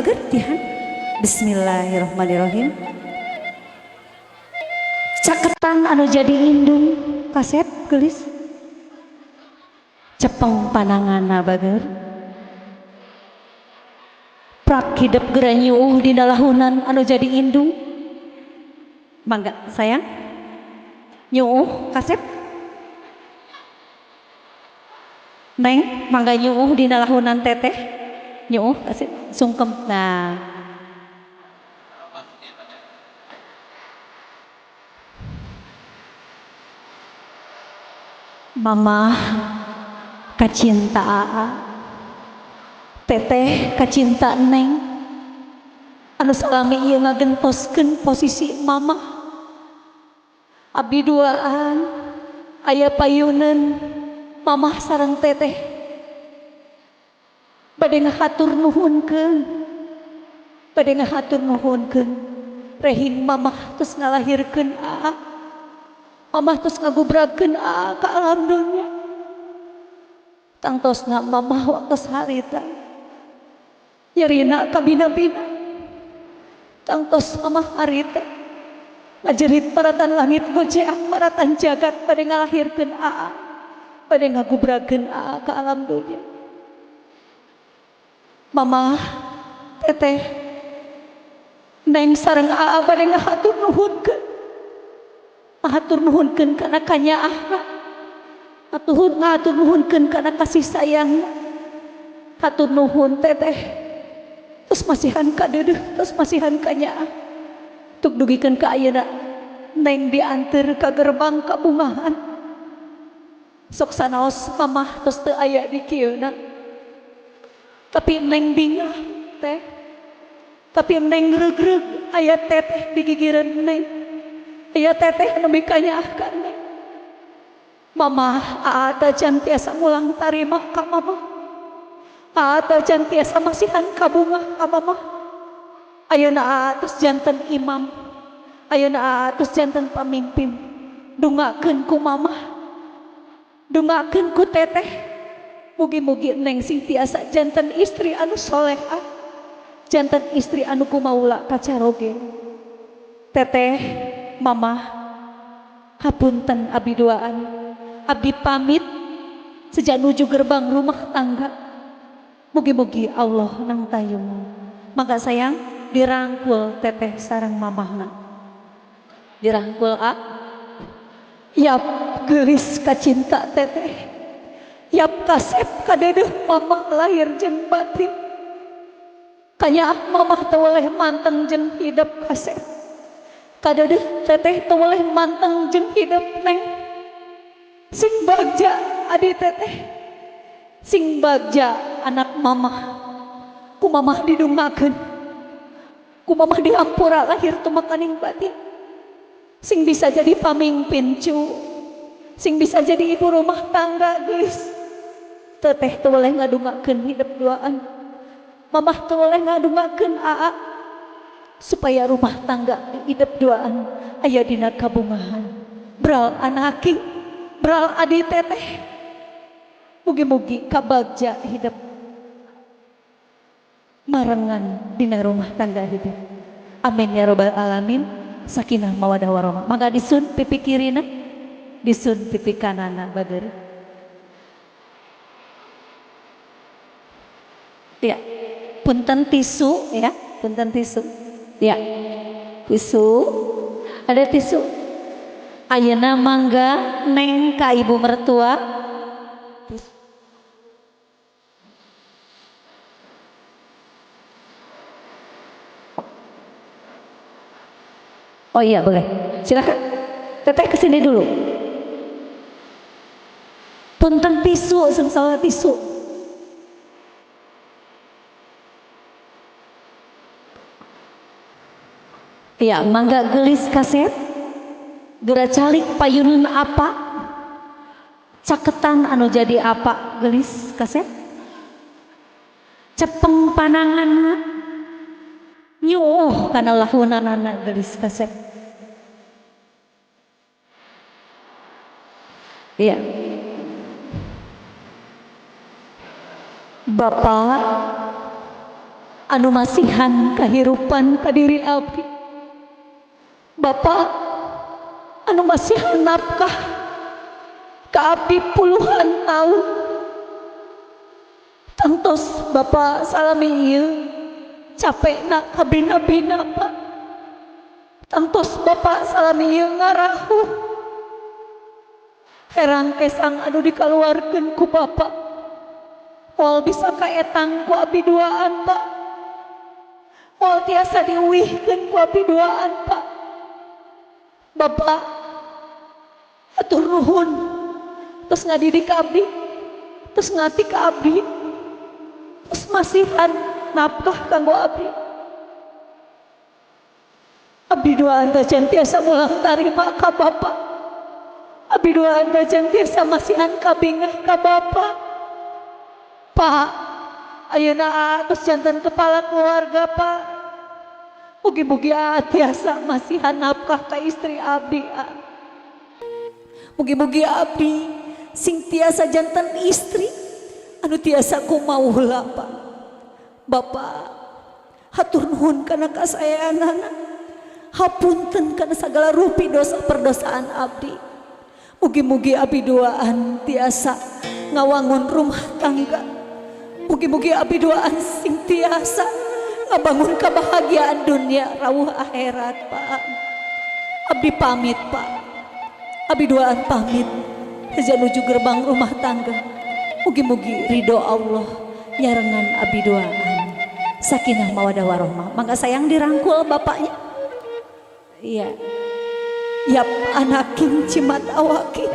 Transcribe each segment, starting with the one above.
Gertihan. Bismillahirrahmanirrahim. Caketan anu jadi indung kasep gelis. Cepeng pananganna bager. Prak hidep geura nyuuh dina lahunan anu jadi indung. Mangga sayang. Nyuuh kasep. Neng, mangga nyuuh dina lahunan teteh. Nyuuh kasep sungkem. Nah. Mama kacinta aa, teteh kacinta neng, anu salami ieu ngagentoskeun posisi mama. Abdi duaan aya payuneun mamah sareng teteh. Bade ngahatur nuhunkeun, bade ngahatur nuhunkeun. Rehin mamah tos ngalahirkeun aa, mamah tos ngagubragkeun aa ka alam dunya. Tangtosna mamah waktos harita nyerina kabina-bina. Tangtos mamah harita ngajerit maratan langit goceak maratan jagat bade ngalahirkeun aa, bade ngagubragkeun aa ka alam dunya. Mamah, teteh, neng sareng aa bade ngahatur nuhunkeun. Ngahatur nuhunkeun kana kanyaahna. Ngahatur nuhunkeun kana kasih sayangna. Hatur nuhun teteh. Terus masihan ka deudeuh, terus masihan ka nyaah. Tuk dugikeun ka ayeuna neng dianteur ka gerbang kabungahan. Sok sanaos mamah tos teu aya di kieuna. Tapi neng bingah teh, tapi neng regreg aya teteh di gigireun neng, aya teteh anu mikanyaah ka neng. Mamah aa teh can tiasa mulang tarima ka mamah, aa teh can tiasa masihan kabungah ka mamah. Ayeuna aa tos janten imam, ayeuna aa tos janten pamimpin. Dungakeun ku mamah, dungakeun ku teteh. Mugi-mugi neng sing tiasa janten istri anu solehah, janten istri anu kumaula kacaroge. Teteh, mamah, hapunten abdi duaan, abdi pamit sejak nuju gerbang rumah tangga. Mugi-mugi Allah nang tayung. Maka sayang dirangkul teteh sareng mamahna. Dirangkul a. Yap geulis kacinta teteh. Yap kasep kadeudeung mamah lahir jeung batin. Kanyaah mamah teu weleh manteng jeung hidep kasep. Kadeudeung teteh teu weleh manteng jeung hidep neng. Sing bagja adi teteh. Sing bagja anak mamah. Ku mamah didungakeun. Ku mamah dihampura lahir tumekaning batin. Sing bisa jadi pamimpin cu. Sing bisa jadi ibu rumah tangga geus. Teteh teu weleh ngadungakeun hidep duaan. Mamah teu weleh ngadungakeun aa supaya rumah tangga hidep duaan aya dina kabungahan. Bral anaki, bral adi teteh. Mugi-mugi kabagja hidep marengan dina rumah tangga hidep. Amin ya robbal alamin. Sakinah mawadah warahmah. Mangga disun pipi kirina, disun pipi kanana bager. Ya, punten tisu ya, punten tisu. Ya, tisu. Ada tisu. Ayeuna mangga neng ka ibu mertua. Oh iya boleh, silakan. Teteh kesini dulu. Punten tisu, sengsara tisu. Ya, mangga gelis kaset. Geura calik payuneun apa? Caketan anu jadi apa gelis kaset? Cepeng pananganna. Nyuuh kana lahunanana gelis kasep. Iya. Bapak Anu masihan kahirupan ka diri abdi. Bapak anu masihan nafkah ka abdi puluhan tahun. Tangtos Bapak salami ieu capekna kabina-bina Pak. Tangtos Bapak salami ieu ngarahuh. Herang kesang anu dikaluarkeun ku Bapak. Moal bisa kaetang ku abdi duaan Pak. Moal tiasa diuihkeun ku abdi duaan Pak. Bapak atur nuhun terus ngadidik abdi, terus ngati ka abdi, terus masihan nafkah kanggo abdi. Abdi duaan teh can tiasa mulang tarima ka Bapak. Abdi duaan teh can tiasa masihan kabingah ka Bapak. Pak, ayeuna atos janten kepala keluarga Pak. Mugi-mugi tiasa masihan nafkah ka istri abdi. Mugi-mugi abdi sing tiasa janten istri anu tiasa kumaula Pak. Bapak hatur nuhun kana kasayanana. Hapunten kana sagala rupi dosa perdosaan abdi. Mugi-mugi abdi duaan tiasa ngawangun rumah tangga. Mugi-mugi abdi duaan sing tiasa ngabangun kebahagiaan dunia rawuh akhirat Pak. Abdi pamit Pak. Abdi duaan pamit heja nuju gerbang rumah tangga. Mugi-mugi ridho Allah nyarengan abdi duaan. Sakinah mawadah warohmah. Mangga sayang dirangkul bapaknya. Iya. Yap anaking cimat awaking.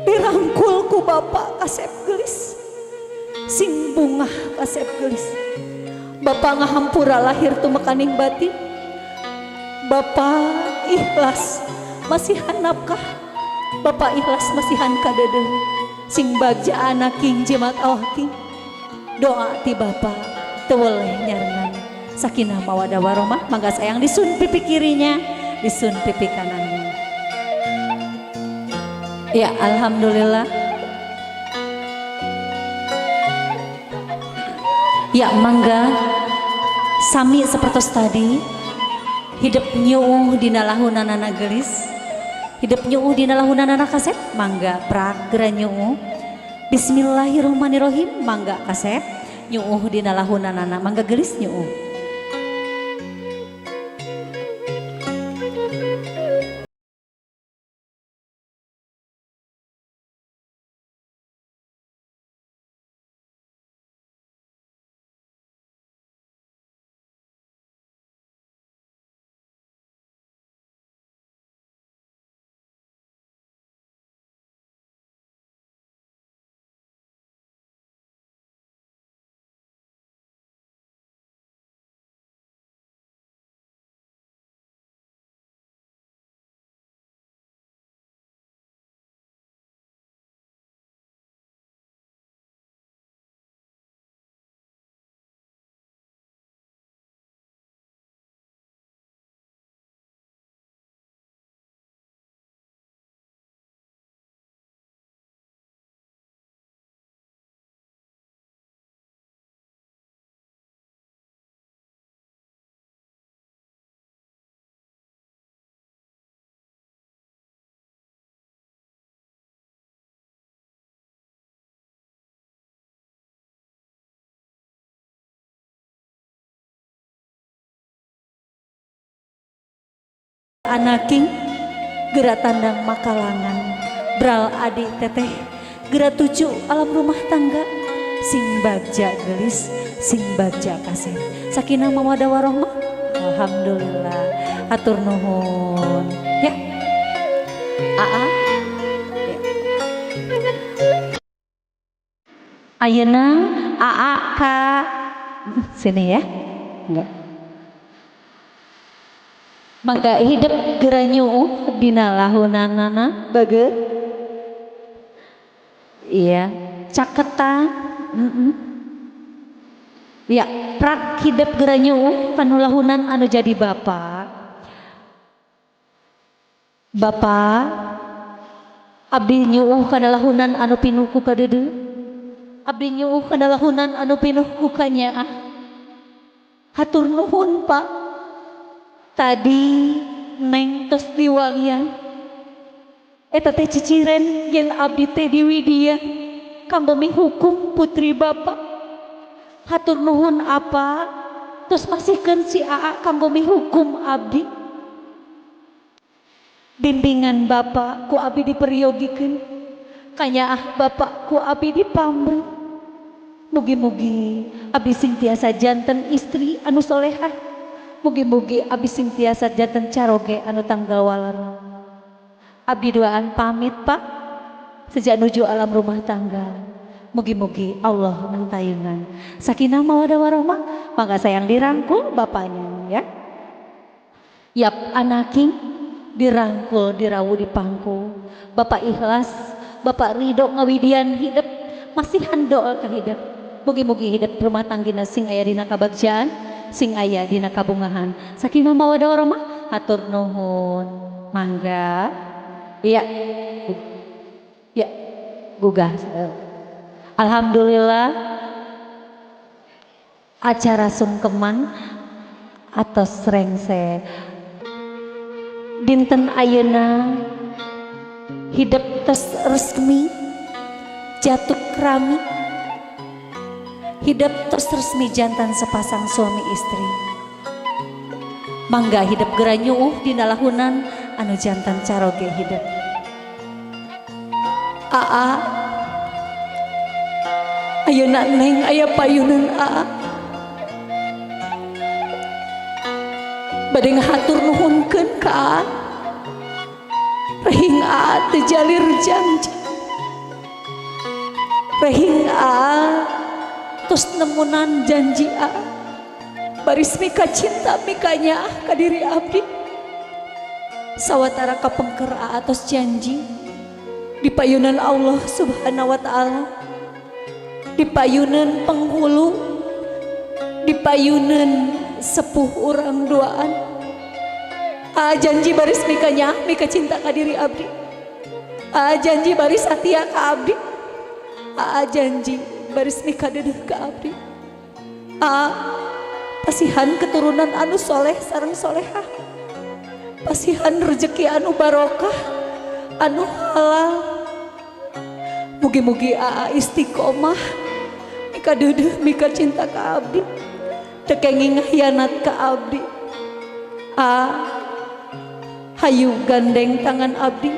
Dirangkul ku bapak kasep gelis. Sing bungah kasep gelis. Bapak ngahampura lahir tumekaning batin. Bapak ikhlas masihan nafkah. Bapak ikhlas masihan kadede. Sing bagja anaking jimat awaking. Doa ti bapak teu weleh nyarengan. Sakinah mawadah warohmah. Mangga sayang disun pipi kirinya, disun pipi kanannya. Ya alhamdulillah. Ya mangga sami seperti tadi. Hidup nyuuh dina lahunanana gelis, hidup nyuuh dina lahunanana kasep. Mangga prak geura nyuuh. Bismillahirrahmanirrahim. Mangga kasep nyuuh dina lahunanana. Mangga gelis nyuuh. Anaking gerak tandang makalangan bral adik teteh gerak tuju alam rumah tangga sing bagja gelis sing bagja kasih. Sakinah mawadah warohmah. Alhamdulillah hatur nuhun ya. Aa ya. Ayeuna aa ka sini ya. Enggak. Mangga hidup geura nyuuh dina lahunanana bager. Iya, caketan. Ya, prak hidup geura nyuuh kanu lahunan anu jadi bapak. Bapak abdi nyuuh kana lahunan anu pinuh ku kadeudeuh. Abdi nyuuh kana lahunan anu pinuh ku kanyaah. Hatur nuhun, Pak. Tadi Neng tos diwalian. Eta teh ciciren yen abdi teh diwidian kanggo mihukum putri Bapak. Hatur nuhun apa terus masihkeun si Aa kanggo mihukum abdi. Bimbingan Bapak ku abdi diperyogikeun. Kanyaah Bapak ku abdi dipamri. Mugi-mugi abdi sing tiasa janten istri anu solehah. Mugi-mugi abdi sing tiasa janten caroge anu tanggal waler. Abdi duaan pamit, Pak. Sejak nuju alam rumah tangga. Mugi-mugi Allah nangtayungan. Sakinah mawadah warahmah. Maka sayang dirangkul bapaknya ya. Yap anaking dirangkul, dirawu, dipangku. Bapak ikhlas, Bapak ridho ngawidian hidep, masihan doa ka hidep. Mugi-mugi hidep rumah tanggina sing aya dina kabagjaan, sing aya dina kabungahan. Sakinah mawadah warahmah. Hatur nuhun. Mangga. Iya. Ya, gugah. Alhamdulillah acara sungkeman atos rengse. Dinten ayeuna hidep tos resmi jatuh kerami, hidep tos resmi janten sepasang suami istri. Mangga hidep gera nyuuh dina lahunan anu janten caroge hidep. Aa, ayeuna Neng aya payunan Aa. Bade ngahatur nuhunkeun ka Aa. Rehing Aa teu jalir janji. Rehing Aa tos nemunan janji Aa. Baris mika cinta mika nyaah ka diri abdi. Sawatara kapengker Aa tos janji di payunan Allah Subhanahu wa Ta'ala, di payunan penghulu, di payunan sepuh urang duaan. Aa janji baris mika nyaah mika cinta ka diri abdi. Aa janji baris satia ka abdi. Aa janji baris mika dedeh ka abdi. Aa pasihan keturunan anu soleh sareng solehah, pasihan rezeki anu barokah anu halal. Mugi-mugi Aa istiqomah mika dedeh mika cinta ka abdi, teu kenging khianat ka abdi. Aa hayu gandeng tangan abdi,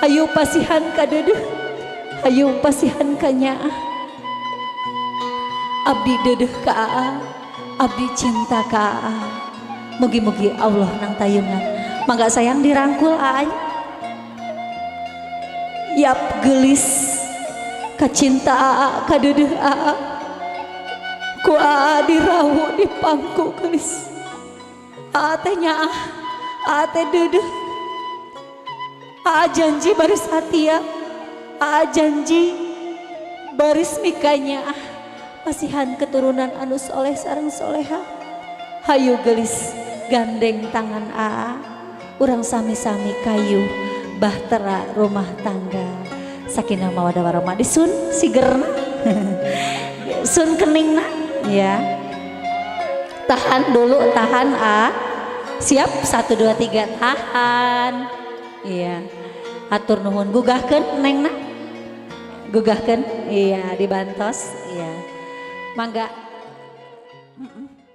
hayu pasihan ka dedeh, hayu pasihan ka nyaah. Abdi dedeh ka Aa, abdi cinta ka Aa. Mugi-mugi Allah nang tayungan. Mangga sayang dirangkul Aa. Yap gelis kacinta Aa kadedeh Aa. Ku Aa dirawu dipangku gelis. Aa teh nyaah, Aa teh dedeh. Aa janji baris satia, Aa janji baris mika nyaah. Pasihan keturunan anu soleh sareng soleha. Hayu gelis gandeng tangan Aa, urang sami-sami kayu bahtera rumah tangga. Sakinah mawadah warahmah. Disun sigerna, sun keningna ya. Tahan dulu, tahan A. Siap, 1 2 3, tahan. Iya. Atur nuhun, gugahkeun Nengna. Gugahkeun, iya dibantos, iya. Mangga.